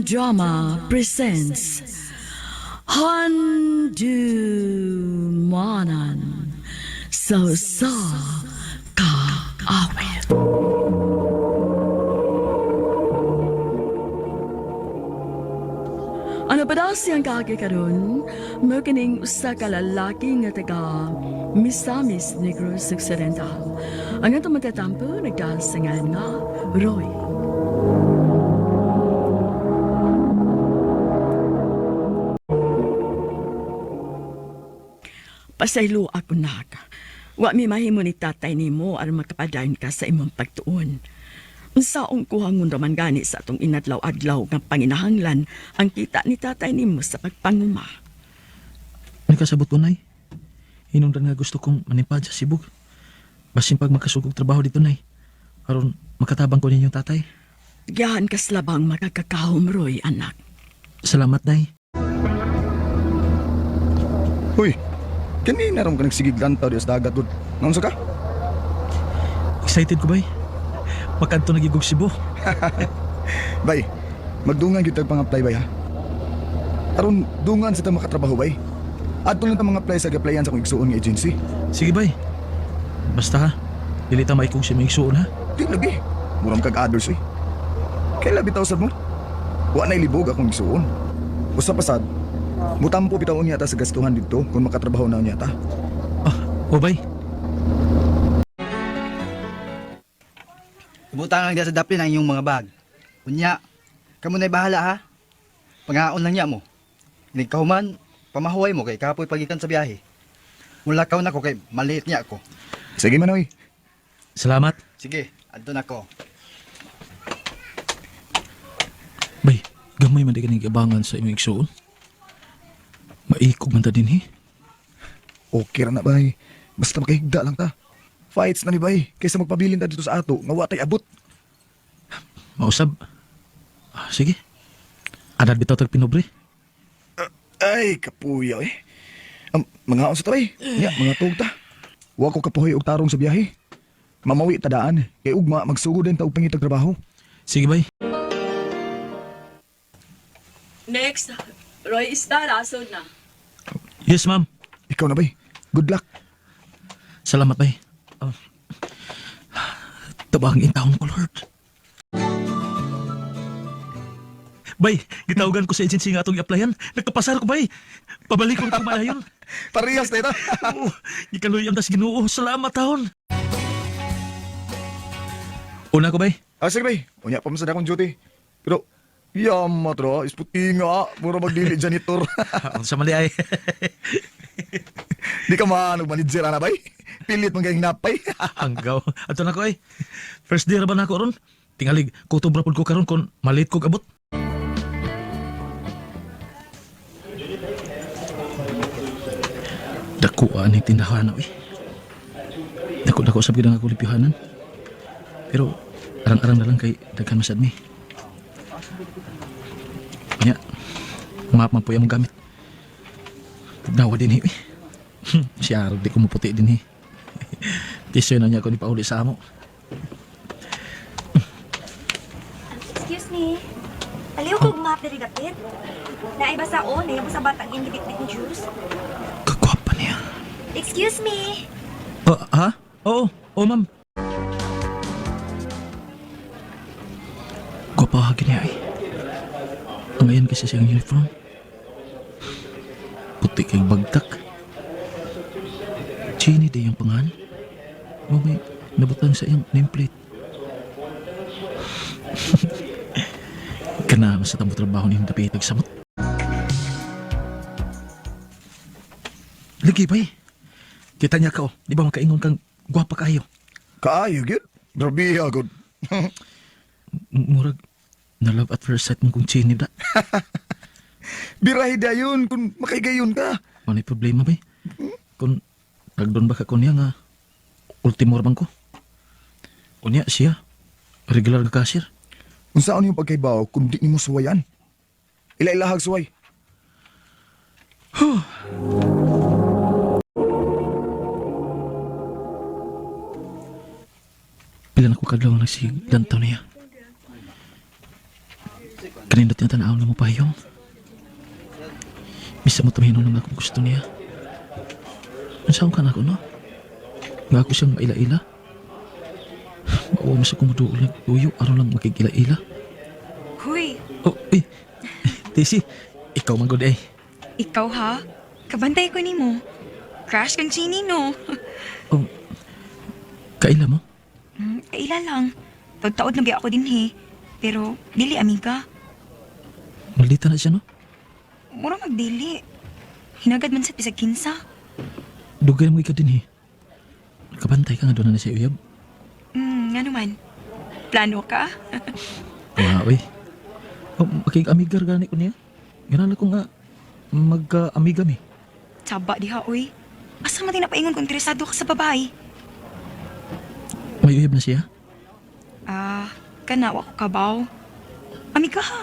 Drama presents Handumanan sa sa kaawit. Ano pa daw siyang kaagi karon? Mo kining usa ka lalaki nga taga Misamis Negros Occidental. Ang atong matatampo nagdahal sa ngalan nga Roy. Pasaylo ako nak. Wa mi mahimo ni tatay nimo aron makapadayon ka sa imong pagtuon. Unsaong kuhangon raman gani sa atong inadlaw-adlaw nga panginahanglan ang kita ni tatay nimo sa pagpanguma. Nagkasabot ko, Nay. Hinungdan nga gusto kong manipad sa Sibug. Basin pag makasugog trabaho dito, Nay. Aron makatabang ko ninyong tatay. Giyahan kas labang makakakahom, Roy, anak. Salamat, Nay. Huy, kanina ram ka nagsigig lantaw di sa dagat gud. Naunsa ka? Excited ko, bay. Makanto nagigog Cebu. Bay, magdungan gyud tag pang-apply bay ha. Aron dungan sa ta makatrabaho bay. Adto lang ta mga apply sa gi-applyan sa akong igsuon nga agency. Sige, bay. Basta ha. Dili ta maikog si maigsuon ha. Di lagi. Muram kag others eh. Kay labi taw sad mo. Wa na ilibog akong igsuon. Usa pa sad. Mutampo bitaw niya ta sa gastuhan didto kung makatrabaho na niya ta. Ah, o bay. Ibutang lang diya sa daplin ang inyong mga bag. Unya, kamo na'y bahala ha. Pangaon lang niya mo. Inigkahuman, pamahuway mo kay kapoy pagikan sa biyahe. Mulakaw na ko kay maliit niya ako. Sige manoy. Salamat. Sige, adto na ko. Bay, gamay man di ka abangan sa imong igsuon. Maikog man ta din, he. Okay ra na bay. Basta makahigda lang ta. Fights na ni bay kaysa magpabilin ta dito sa ato nga wa tay abot. Mausab. Ah, sige. Anad bitaw tag pinobre. Ay, kapuya eh. Mga unsa ta bay? Nya, mga tug ta. Wa ko kapuhoy og tarong sa biyahe. Mamawi ta daan kay ugma magsugod din ta og pangitag trabaho. Sige, bay. Next, Roy isda, rasod na. Yes, ma'am. Ikaw na bay. Good luck. Salamat, bay. Oh. Tabang intawon ko, Lord. Bay, gitawagan ko sa agency nga atong i-applyan. Nagkapasar ko, bay. Pabalik ko kumayon. Parehas na ito. Oo, gikaluy ang tas Ginoo. Salamat taon. Una ko, bay. Ah, sige bay. Unya pa man sad akong duty. Pero yama tra, isputi nga. Mura magdili janitor. Ang sa mali ay. Di ka man og manager ana bay. Pilit man kayong napay. Anggaw. Ato na ko ay. First day ra ba na ako ron? Tingalig, kutob ra pud ko karon kon malit ko abot. Dako ani tindahan oy. Dako dako sab gid ang ako lipihanan. Pero arang-arang na lang kay daghan masad mi. Nya, map man po yung gamit. Pugnawa din eh. Uy. Siya di ko maputi din eh. Tisyo na niya ako ni pauli sa amo. Excuse me. Aliw kog map diri dapit. Naay ba sa o, naay ba sa batang ingibit-bit ni juice? Kagwapa niya. Excuse me. Oh, ha? Oo, oo ma'am. Gwapa ha niya eh. Ang ayan kasi siyang uniform. Puti kay bagtak. Chini di yung pangan. Mo may nabutang sa iyang nameplate. Kana sa tamo trabaho niyong dapitag samot. Lagi bay. Kita niya ka oh. Di ba makaingon kang gwapa kayo? Kaayo gyud. Grabe gud. Murag na love at first sight mo kung chini da. Birahi dayon kung makaigayon ka. Manay problema bay. Kung nagdon ba ka ko niya nga ultimo ra bang ko. Unya siya. Regular nga cashier. Unsaon yung pagkaibaw kung di nimo suwayan? Ila-ilahag suway. Pila na ko kadlaw nagsiglantaw niya. Kanindot yung tanaw na mo pahiyong. Misa mo tumino lang akong gusto niya. Ang ka na ako, no? Nga ako siyang maila-ila. Mauwa mo sa kumuduol na tuyo, aron lang makikila-ila. Huy, Oh, uy. Tisi, ikaw man good eh. ikaw ha? Kabantay ko nimo. Crush kang Chini, no? Oh, kaila mo? Kaila lang. Taod-taod na biya ako din he. Pero, dili amiga. Maldita na siya, no? Mura magdili. Hinagad man sa bisag kinsa. Dugay mo ikaw din eh. Kabantay ka nga doon na siya uyab. Nga naman. Plano ka? Wow, eh. Oh, makig-amigar gani ko niya. Ganala ko nga magka-amiga mi. Tsaba diha, uy. Asa man din napaingon kung interesado ka sa babae? May uyab na siya. Ah, kana wa ko kabaw. Amiga ha.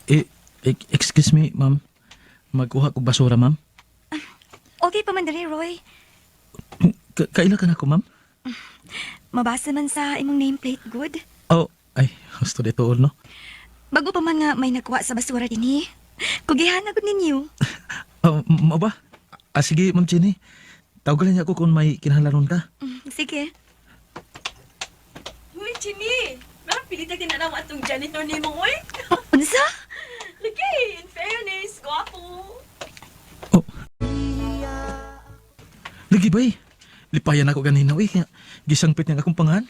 Eh, excuse me, ma'am. Magkuha kog basura, ma'am. Okay pa man dali, Roy. Kaila ka na ko, ma'am? Mabasa man sa imong nameplate, good. Oh, ay, gusto dito all, no? Bago pa man nga may nakuha sa basura dinhi. Kugihan na gud ninyo. Oh, mao ba? Ah, sige, ma'am Jenny. Tawagan niya ako kung may kinahanglanon ka. Sige. Uy, Chini! Meron pilit na tinanaw atong janitor ni mo, uy! Unsa? Lagi, in fairness, gwapo! Oh. Lagi bay. Lipayan ako ganina, uy. Kaya Gisangpit niya ang akong pangan.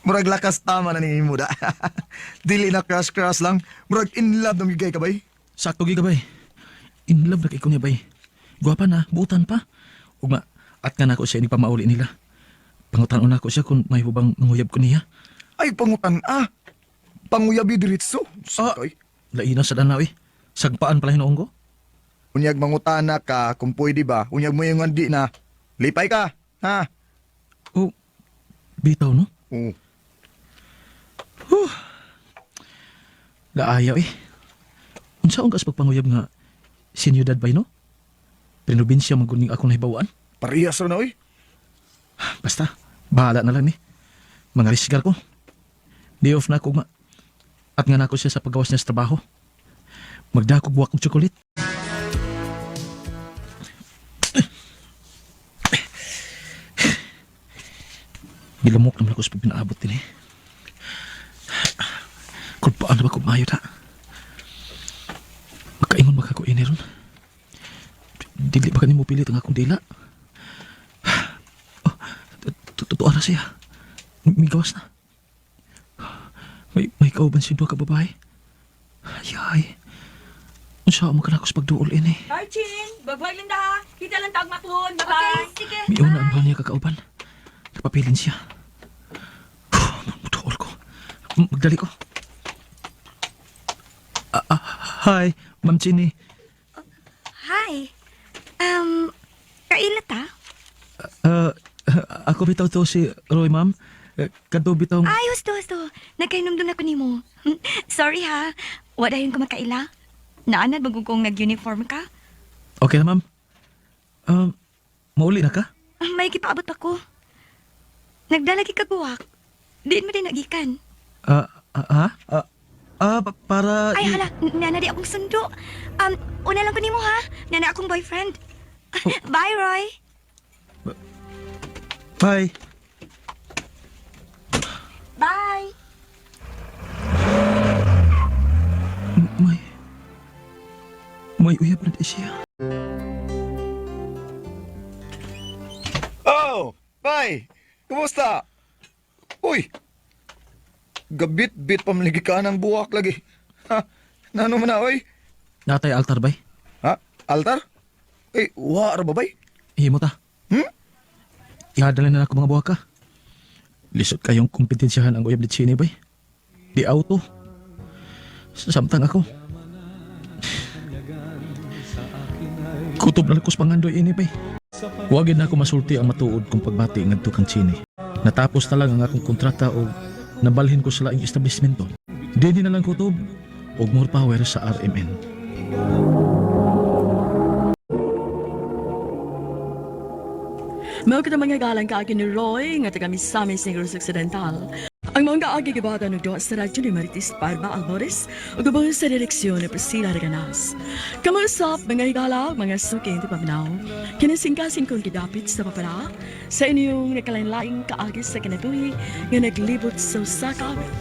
Murag lakas tama na ni imo da. Dili na crush crush lang. Murag in love na migay ka bay. Sakto gi ka bay. In love na kay ko niya bay. Gwapa na, buutan pa. Ugma, at nga nako siya ini pamauli nila. Pangutan na ako siya kung may hubang manguyab ko niya. Ay pangutan ah. Panguyabi diretso. Ah. Sakay. Laina sa danaw eh. Sagpaan pala hinuong ko. Unyag mangutana ka kung pwede ba. Unyag mo yung di na. Lipay ka. Ha? Oh, bitaw no? Oo. Laayaw eh. Unsaon kas pagpanguyab nga sinyudad bay no? Probinsya maguning akong nahibawaan. Parehas ra na oy. Basta, bahala na lang ni. Mga risgar ko. Day off na ako ugma. At nga nako siya sa paggawas niya sa trabaho. Magdakog buwak og chocolate. Gilamok naman ako sa pinaabot din eh. Kung paano ba kumayo na? Makaingon ba ka ko ini ron? Dili ba kanimo pilit ang akong dila? Totoo na siya. May gawas na. May kauban si duha ka babae. Ay, ay. Unsa mo ka na ako sa pagduol ini? Bye, Chin! Bagwag lang ha! Kita lang tawag mapuhon! Okay, Bye-bye! sige. Miuna ang bahal niya kakauban. Napapilin siya. Muduol ko. Magdali ko. Ah, ah, hi, Ma'am Chini. Hi. Kaila ta? Ah, ako bitaw to si Roy, ma'am. Eh, Kadto bitaw. Ay, husto, husto. Nagkahinumdum na ko nimo. Sorry ha. Wala yun ko makaila. Naanad bagong kong nag-uniform ka. Okay na, ma'am. Mauli na ka? May gipaabot ako. Nagdalagi ka buwak. Diin mo din nagikan. Ah, ah, ah, ah, ah, para... Ay, hala. Nana di akong sundo. Una lang ko nimo ha. Nana akong boyfriend. Bye, Roy. Bye. Bye. May... May uyab na di siya. Oh, bay. Kumusta? Uy. Gabit-bit pamligi ka ng buwak lagi. Ha? Nano man na oy? Natay altar bay. Ha? Altar? Eh, wa ra ba bay? Himo ta. Hmm? Ihadala na ako mga buwaka. Lisod kayong kumpetensyahan ang uyab ni Chini bay. Di auto. Samtang ako. Kutob na lang ko sa pangandoy ini bay. Wagin na ako masulti ang matuod kong pagbati ngadto kang Chini. Natapos na lang ang akong kontrata o nabalhin ko sa laing establishmento. Dini na lang kutob og more power sa RMN. Mao kita mga galang kaagi ni Roy nga taga Misamis Negros Occidental. Ang mga kaagi gibata og duha sa radyo ni Marites Parma Alvarez ug ubang sa direksyon ni Priscilla Reganas. Kamusap mga higala, mga suki hindi paminaw. Kinasingkasing kong gidapit sa papara sa inyong nakalain-laing kaagi sa kinabuhi nga naglibot sa usa ka awit.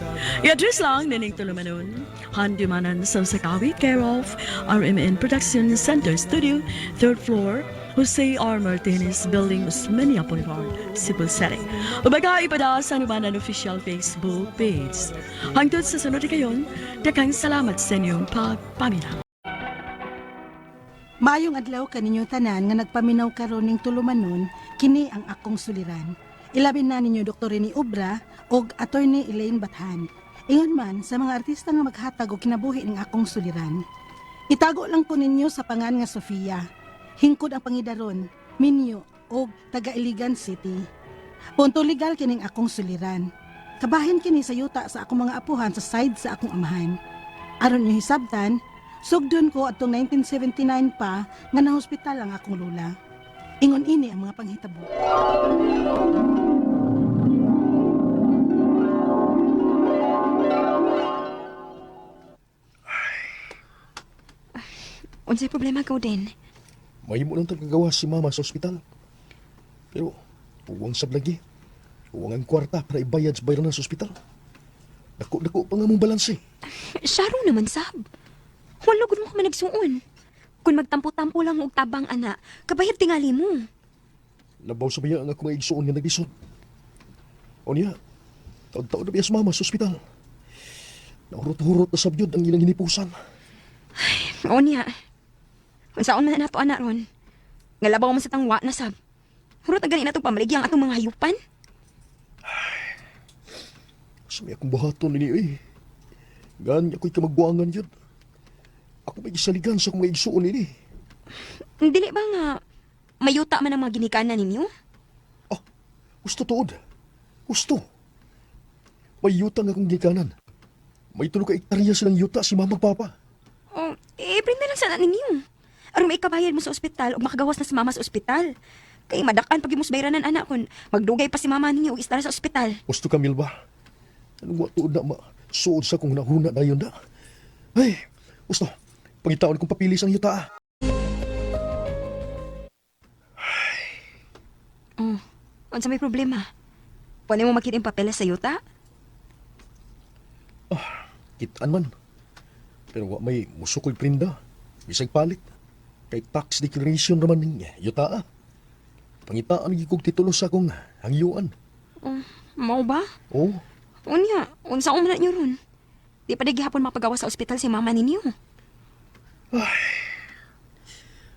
I-address lang nining tulumanon, Handumanan sa usa ka awit, care of RMN Production Center Studio, 3rd floor, Jose R. Martinez Building, Osmeña Boulevard, Cebu City. Ubaga ipada sa Anubanan official Facebook page. Hangtod sa sunod kayon, daghang salamat sa inyong pagpaminaw. Maayong adlaw kaninyo tanan nga nagpaminaw karon ning tulumanon, kini ang akong suliran. Ilabi na ninyo Dr. Rene Obra ug Attorney Elaine Bathan. Ingon man sa mga artista nga maghatag og kinabuhi ning akong suliran. Itago lang ko ninyo sa pangan nga Sofia. Hingkod ang pangidaron, Minyo og taga Iligan City. Punto legal kining akong suliran. Kabahin kini sa yuta sa akong mga apuhan sa side sa akong amahan. Aron niyo hisabtan, sugdon ko atong 1979 pa nga nahospital ang akong lola. Ingon ini ang mga panghitabo. Unsay problema ko din? Mahimo lang kagawa si mama sa ospital. Pero, uwang sab lagi. Uwang ang kwarta para ibayad sa bayranan sa ospital. Dako-dako pa nga mong balanse. Syaro naman sab. Wala gud mo ka man nagsuon. Kung magtampo-tampo lang og tabang ana, kabayad tingali mo. Labaw sa biya ang akong mga igsuon nga naglisod. O niya, taon-taon na biya sa mama sa ospital. Nahurot-hurot na sab yun ang ilang hinipusan. O niya. Unsaon man na nato ana ron? Nga labaw man sa tangwa na sab. Hurot na gani na itong pamaligya ang atong mga hayupan. Sa may akong buhaton nini eh. Gan ako'y kamagbuangan yun. Ako may gisaligan sa akong mga igsuon nini. Dili ba nga mayuta man ang mga ginikanan ninyo? Ah, gusto tuod. Gusto. May yuta nga akong gikanan. May tulo ka ektarya silang yuta si mama papa. O, eh, print na lang sana ninyo. Aron may ikabayad mo sa ospital o makagawas na si mama sa ospital. Kay madakan pag imong bayranan anak kun magdugay pa si mama ninyo og istar sa ospital. Gusto ka, Milba. Anong wa tuod na ma? Suod sa kong nahuna na yun na. Ay, gusto. Pangitaon kong papili sang yuta. Ah. Oh, unsa may problema? Pwede mo makita yung papeles sa yuta? Kitaan man. Pero wa may musukoy prinda. Bisag palit. Kay tax declaration raman ning yuta. Ah. Pangitaan gyud kog titulo sa akong hangyuan. Oh, mao ba? Oh, Unya, unsa man na niyo ron? Di pa di gihapon mapagawas sa ospital si mama ninyo.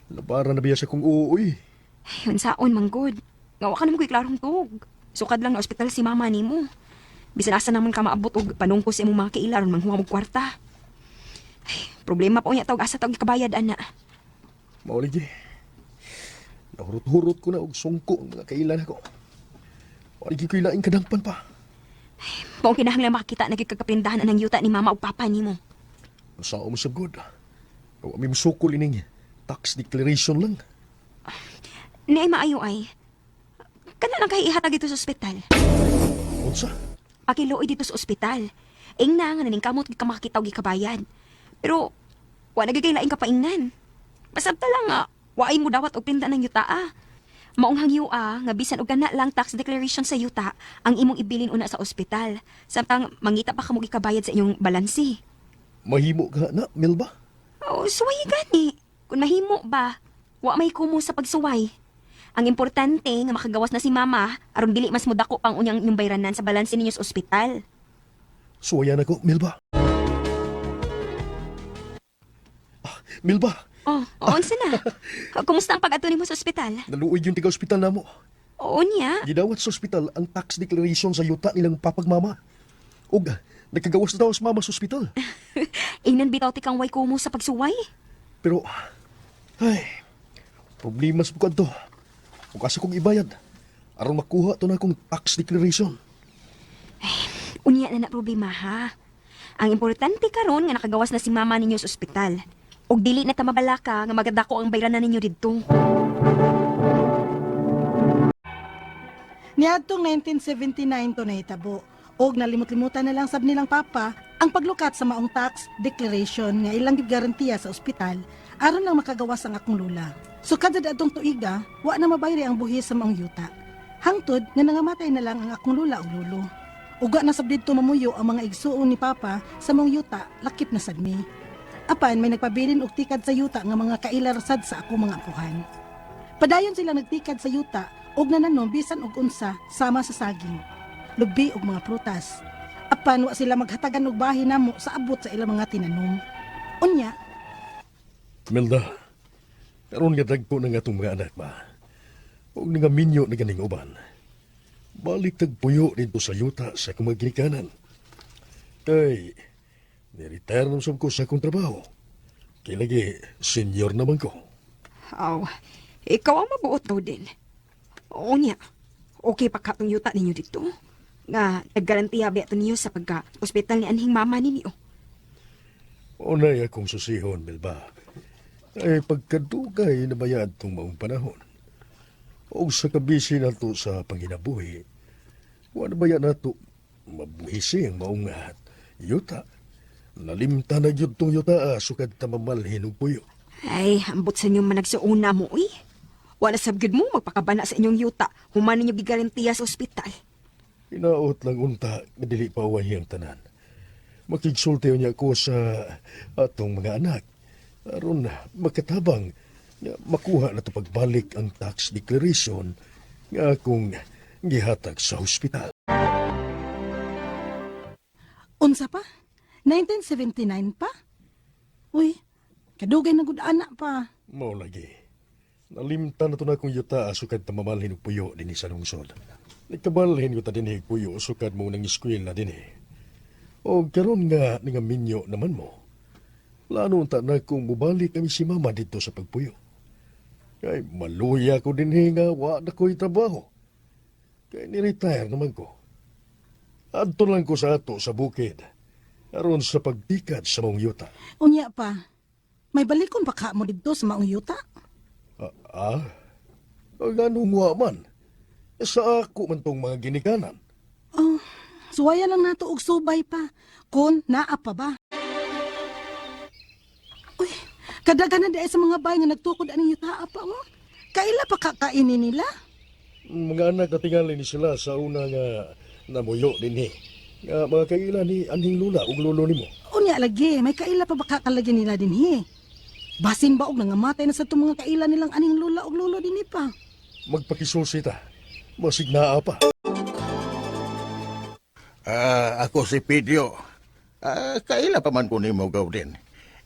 labaran na biya sa kong uuoy. Ay, unsaon man gud. Nga wa ka naman ko'y klarong tuog. Sukad lang na ospital si mama nimo. Bisan asa naman ka maabot og panungkos sa imong mga kaila aron manghuha og kwarta. Ay, problema pa unya tawag asa tawag ikabayad ana. Mao lagi. Nahurot-hurot ko na og sungko ang mga kailan ako. Wala gyud ko'y laing kadangpan pa. Mao kinahanglan makakita na gyud kagkapindahan anang yuta ni mama ug papa nimo. Sa mo sa good. Wa mi musukol ining tax declaration lang. Ni ay maayo ay. Kana lang kay ihatag dito sa ospital. Unsa? Pakiluoy dito sa ospital. Ingna nga naningkamot gid ka makakita og gikabayad. Pero wa na gyud kay laing kapaingnan. Pasabta lang nga waay mo dawat og pinda ng yuta ah. Maong hangyo ah, nga bisan og kana lang tax declaration sa yuta ang imong ibilin una sa ospital. Samtang mangita pa kamo gikabayad sa inyong balanse. Mahimo ka na, Melba. Oh, suway gani. Kung mahimo ba, wa may kumo sa pagsuway. Ang importante nga makagawas na si mama aron dili mas mudako pang unyang inyong bayranan sa balanse ninyo sa ospital. Suwayan ako, Melba. Ah, Melba, Oh, unsa na? Kumusta ang pag-ato nimo sa ospital? naluoy yung tiga-ospital namo. Oo niya. Gidawat sa ospital ang tax declaration sa yuta nilang papagmama. Ug nagkagawas na daw sa mama sa ospital. Ingnan bitaw ti kang way kumo sa pagsuway. Pero, ay, problema sa bukad to. Ug asa kong ibayad. Aron makuha to na akong tax declaration. Unya na na problema ha. Ang importante karon nga nakagawas na si mama ninyo sa ospital. Ug dili na ta mabalaka nga magadako ang bayranan ninyo didto. Niadtong 1979 to nahitabo og nalimot-limutan na lang sab nilang papa ang paglukat sa maong tax declaration nga ilang gigarantiya sa ospital aron lang makagawas ang akong lula. So kada adtong tuiga, wa na mabayri ang buhis sa maong yuta. Hangtod nga nangamatay na lang ang akong lula ug lulo. Uga na sab didto mamuyo ang mga igsuon ni papa sa maong yuta, lakip na sad mi. Apan may nagpabilin og tikad sa yuta nga mga kailar sad sa ako mga apuhan. Padayon sila nagtikad sa yuta og nananom bisan og unsa sama sa saging, lubi og mga prutas. Apan wa sila maghatagan og bahin namo sa abot sa ilang mga tinanom. Unya, Melda, karon nga dagko na nga itong mga anak ba? Huwag nga minyo na ganing uban. Balik tagpuyo dito sa yuta sa akong mga ginikanan. Kay, niretire na sab ko sa akong trabaho. Kay lagi, senior naman ko. Aw, ikaw ang mabuot daw din. Oo niya. Okay pa katong yuta ninyo dito. Nga, naggarantiya ba ito niyo sa pagka-ospital ni anhing mama ninyo. Unay akong susihon, Melba. Ay pagkadugay na bayad tong maong panahon. O sa kabisi nato sa panginabuhi, wala baya nato mabuhisi ang maong yuta. Nalimta na yun tong yuta, sukad ta mamalhin og puyo. Ay, ambot sa inyo managsuuna mo, uy. Wala sabgid mo magpakabana sa inyong yuta. Human ninyo gigarantiya sa ospital. Inaot lang unta nga dili pa uwahi ang tanan. Makigsulti niya ko sa atong mga anak. Aron makatabang nga makuha na to pagbalik ang tax declaration nga akong gihatag sa ospital. Unsa pa? 1979 pa? Uy, kadugay na gud ana pa. Mao lagi. Nalimtan na to na akong yuta sukad ta mamalhin og puyo dinhi sa lungsod. Nagkabalhin ko ta dinhi og puyo sukad mo nang eskwela dinhi. O karon nga ningaminyo naman mo. Plano unta na kung mubalik kami si mama dito sa pagpuyo. Kay maluya ko dinhi nga wa na ko'y trabaho. Kay ni-retire naman ko. Adto lang ko sa ato sa bukid. Aron sa pagtikat sa mong yuta. Unya pa. May balikon pa ka mo didto sa maong yuta? Ah, ah? Ganong wa man? Sa ako man tong mga ginikanan. Oh, suwaya lang nato og subay pa. Kon naa pa ba? Uy, kadagan na di sa mga bay nga nagtukod aning yuta pa mo. Kaila pa kakainin nila? Mga anak na tingali ni sila sa una nga namuyo dinhi. Nga mga kaila ni anhing lula ug lolo nimo. Unya lagi, may kaila pa ba kakalagi nila dinhi? Basin ba og nangamatay na sa itong mga kaila nilang aning lula og lolo dinhi pa? Magpakisulsi ta. Masig naa pa. Ah, ako si Pedro. Ah, kaila pa man ko nimo Gaudin.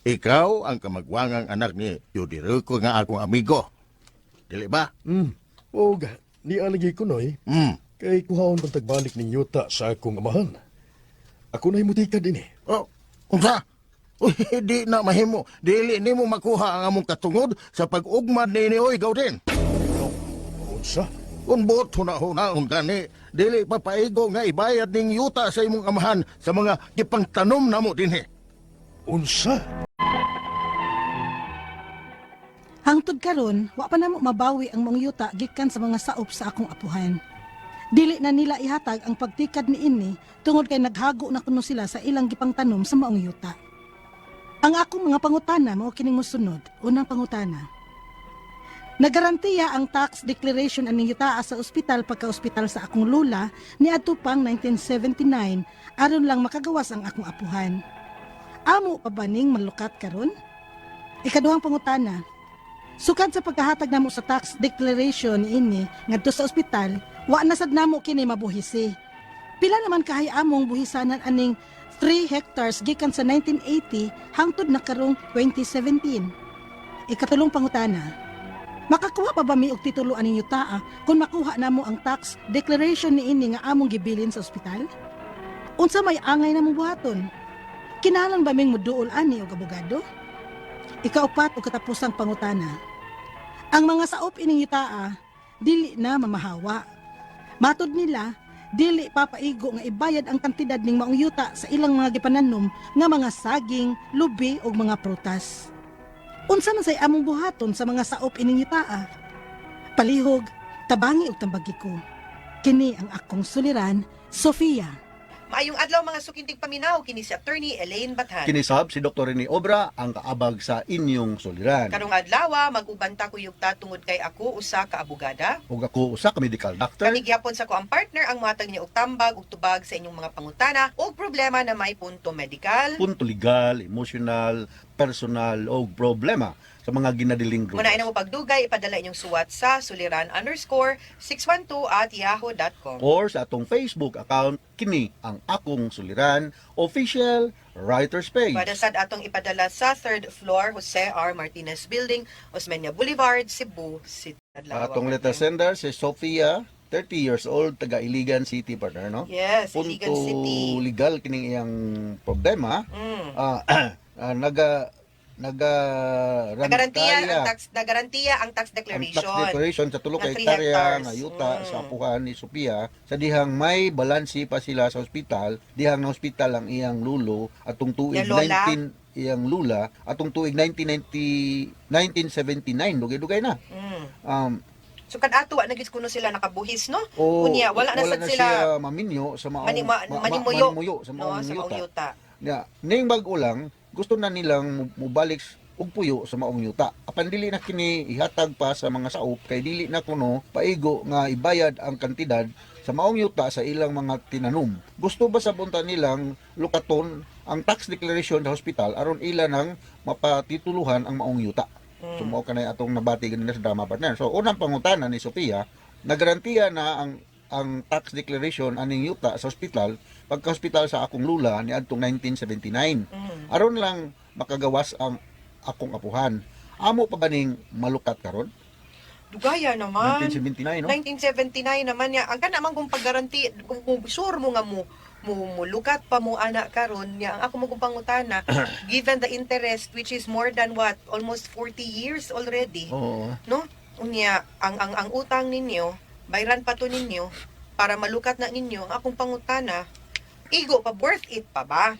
Ikaw ang kamagwangang anak ni Yudirico nga akong amigo. Dili ba? Og nialagi ko noy kay kuhaon pang tagbalik ning yuta sa akong amahan. Ako na himutika dinhi. Oh, unsa? Uy, di na mahimo. Dili nimo makuha ang among katungod sa pag-ugmad nini oy Gaudin. Unsa? Kung buot huna-hunaon gani, dili pa paigo nga ibayad ning yuta sa imong amahan sa mga gipangtanom namo dinhi. Unsa? Hangtod karon, wa pa namo mabawi ang mong yuta gikan sa mga saop sa akong apuhan. Dili na nila ihatag ang pagtikad niini tungod kay naghago na kuno sila sa ilang gipangtanom sa maong yuta. Ang akong mga pangutana mao kining mosunod. Unang pangutana. Nagarantiya ang tax declaration aning yuta sa ospital pagka-ospital sa akong lula niadto pang 1979 aron lang makagawas ang akong apuhan. Amo pa ba ning malukat karon? Ikaduhang pangutana. Sukad sa pagkahatag namo sa tax declaration ini ngadto sa ospital, wa na sad namo kini mabuhisi. Pila naman kahay among buhisanan aning 3 hectares gikan sa 1980 hangtod na karong 2017. Ikatulong pangutana. Makakuha pa ba mi og titulo aning yutaa kung makuha namo ang tax declaration niini nga among gibilin sa ospital? Unsa may angay namong buhaton? Kinahanglan ba ming moduol ani og abogado? Ikaupat o katapusang pangutana. Ang mga saop ining yutaa, dili na mamahawa. Matod nila, dili papaigo nga ibayad ang kantidad ning maong yuta sa ilang mga gipananom nga mga saging, lubi ug mga prutas. Unsa man say among buhaton sa mga saop ining yutaa? Palihog, tabangi og tambagi ko. Kini ang akong suliran, Sofia. Maayong adlaw, mga suking tigpaminaw, kini si Attorney Elaine Bathan. Kini sab si Dr. Rene Obra, ang kaabag sa inyong suliran. Karong adlaw, mag-uban ta kuyog ta tungod kay ako usa ka abogada. Ug ako usa ka medical doctor. Kami gihapon sa akoang partner ang mohatag niyo og tambag ug tubag sa inyong mga pangutana o problema na may punto medikal, Punto legal, emotional, personal o problema sa mga ginadiling Muna grupo. na mo pagdugay, ipadala inyong suwat sa suliran_612@yahoo.com. Or sa atong Facebook account, kini ang akong suliran official writer's page. Para sad atong ipadala sa third floor, Jose R. Martinez Building, Osmeña Boulevard, Cebu City. Adlaw, Atong letter sender si Sofia, 30 years old, taga Iligan City, partner, no? Yes, Punto Iligan City. Legal kining iyang problema. Ah, naga Nagarantiya ang tax ang declaration. tax declaration sa tulo Nga ka 3 hektarya hectares. nga yuta sa apuhan ni Sophia sa dihang may balansi pa sila sa ospital, dihang na ospital ang iyang lulo atong tuig Iyang lola. 19, iyang lula atong tuig 1990 1979, dugay-dugay na. So kad ato wa na gyud kuno sila nakabuhis, no? O, Unya wala na sad sila siya maminyo sa maong manimuyo, manimuyo sa no, maong sa maong yuta. yuta. Ya, ning bag-o lang gusto na nilang mubalik og puyo sa maong yuta. Apan dili na kini ihatag pa sa mga saop kay dili na kuno paigo nga ibayad ang kantidad sa maong yuta sa ilang mga tinanom. Gusto ba sa bunta nilang lukaton ang tax declaration sa hospital aron ila nang mapatituluhan ang maong yuta. So mao kanay atong nabati ganina sa drama, partner. So unang pangutana ni Sofia, nagarantiya na ang tax declaration aning yuta sa ospital pagka-hospital sa akong lula ni adtong 1979. Aron lang makagawas ang akong apuhan. Amo pa ba ning malukat karon? Dugaya naman. 1979, no? 1979 naman niya. Ang kana man kung paggaranti, kung sure mo nga mo mo mulukat pa mo ana karon niya, ang ako mo kung pangutana, given the interest which is more than what, almost 40 years already, no? Unya ang utang ninyo, bayran pa to ninyo para malukat na ninyo. Ang akong pangutana, igo pa, worth it pa ba?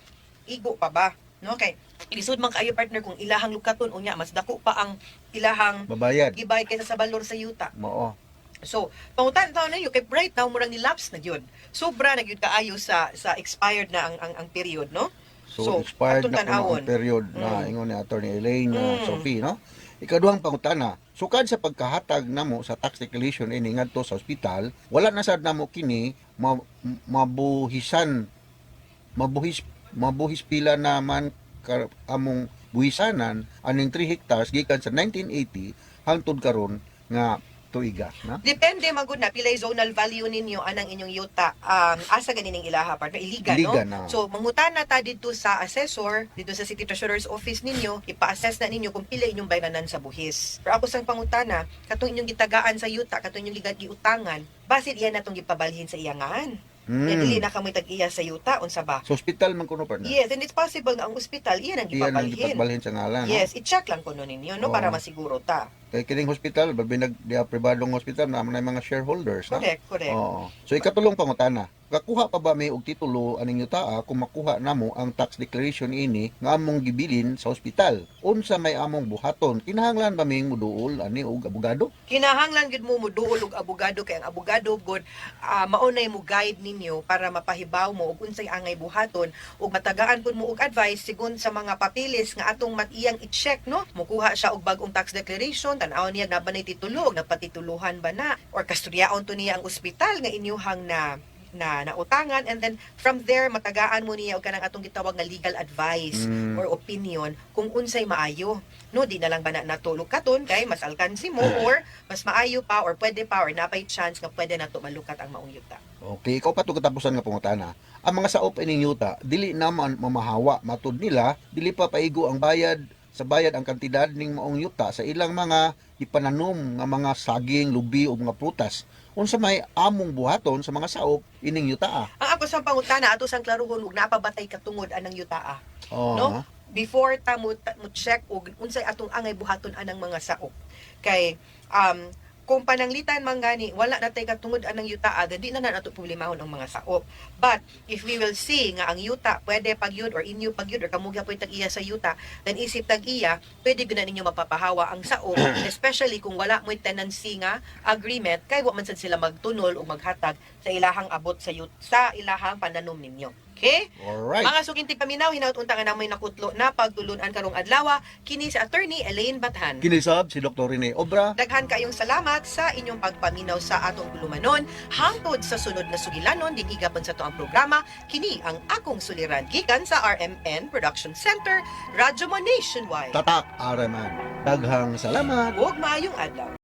Igo pa ba, no? Kay ilisod man kaayo, partner, kung ilahang lukaton, unya mas dako pa ang ilahang Babayad. gibayad kaysa sa balor sa yuta. Mao. So, pangutan taon ninyo kay right now murang ni-lapse na gyud. Sobra na gyud kaayo sa expired na ang period, no? So, expired atong na kuno tan-awon. ang period na ingon ni Attorney Elaine Sophie, no? Ikaduhang pangutana, sukad sa pagkahatag namo sa tax declaration ini ngadto sa ospital, wala na sad namo kini mabuhisan, mabuhis mabuhis pila naman among buhisanan aning 3 hectares gikan sa 1980 hangtod karon nga tuiga, na? Depende magud na pilay zonal value ninyo anang inyong yuta. Asa ganining ilaha, partner? Iligan, Iligan, no? ah. So mangutana ta didto sa assessor, didto sa City Treasurer's Office ninyo, ipa-assess na ninyo kung pila inyong bayranan sa buhis. Pero ako sang pangutana, katong inyong gitagaan sa yuta, katong inyong giutangan, basit iyan natong gipabalhin sa iyangan. Mm. Dili na kamoy tag-iya sa yuta, unsa ba? Sa ospital man kuno, partner. Yes, and it's possible nga ang ospital iyan ang Iyan ang gipabalhin. gipabalhin sa ngalan, no? Yes, i-check lang kuno ninyo, no, para masiguro ta. Kay kining hospital, babi nag diha pribadong hospital na may mga shareholders, no? Correct, correct. Oo. So ikatulong pangutana, kakuha pa ba may og titulo aning yutaa kung makuha namo ang tax declaration ini nga among gibilin sa ospital? Unsa may among buhaton? Kinahanglan ba ming muduol ani og abogado? Kinahanglan gid mo moduol og abogado kay ang abogado gud maunay mo guide ninyo para mapahibaw mo og unsay angay buhaton ug matagaan pud mo og advice sigon sa mga papeles nga atong iyang i-check, no? Mukuha siya og bag-ong tax declaration, tan-awon niya na ba nay titulo og napatituluhan ba na or kasturyaon to niya ang ospital nga inyuhang na na nautangan, and then from there matagaan mo niya og kanang atong gitawag nga legal advice or opinion kung unsay maayo, no? Di na lang ba na natulog katon kay mas alkansi mo or mas maayo pa or pwede pa or napay chance nga pwede nato malukat ang maong yuta. Okay, ikaw pa to katapusan nga pangutana. Ang mga saop ining yuta dili na man mamahawa, matud nila dili pa paigo ang bayad sa bayad ang kantidad ning maong yuta sa ilang mga ipananom nga mga saging, lubi o mga prutas. Unsa may among buhaton sa mga saop ining yuta? Ang ako sa pangutana, ato sang klaruhon ug napabatay katungod anang yuta, no? Before ta mo check og unsay atong angay buhaton anang mga saop. Kay kung pananglitan man gani wala na tay katungod anang yuta, then di na na nato problemahon ang mga saop. But if we will see nga ang yuta pwede pagyud or inyo pagyud or kamo gyapoy tag-iya sa yuta, then isip tag-iya, pwede gyud na ninyo mapapahawa ang saop, especially kung wala mo'y tenancy nga agreement kay wa man sad sila magtunol o maghatag sa ilahang abot sa yut sa ilahang pananom ninyo. Okay? Alright. Mga suking tigpaminaw, hinaut unta nga namoy nakutlo na pagtulunan karong adlaw kini si Attorney Elaine Bathan. Kinisab si Dr. Rene Obra. Daghan kayong salamat sa inyong pagpaminaw sa atong gulumanon. Hangtod sa sunod na sugilanon, dinhi gapon sa to ang programa, kini ang akong suliran gikan sa RMN Production Center, Radyo Mo Nationwide. Tatak RMN. Daghang salamat. Ug maayong adlaw.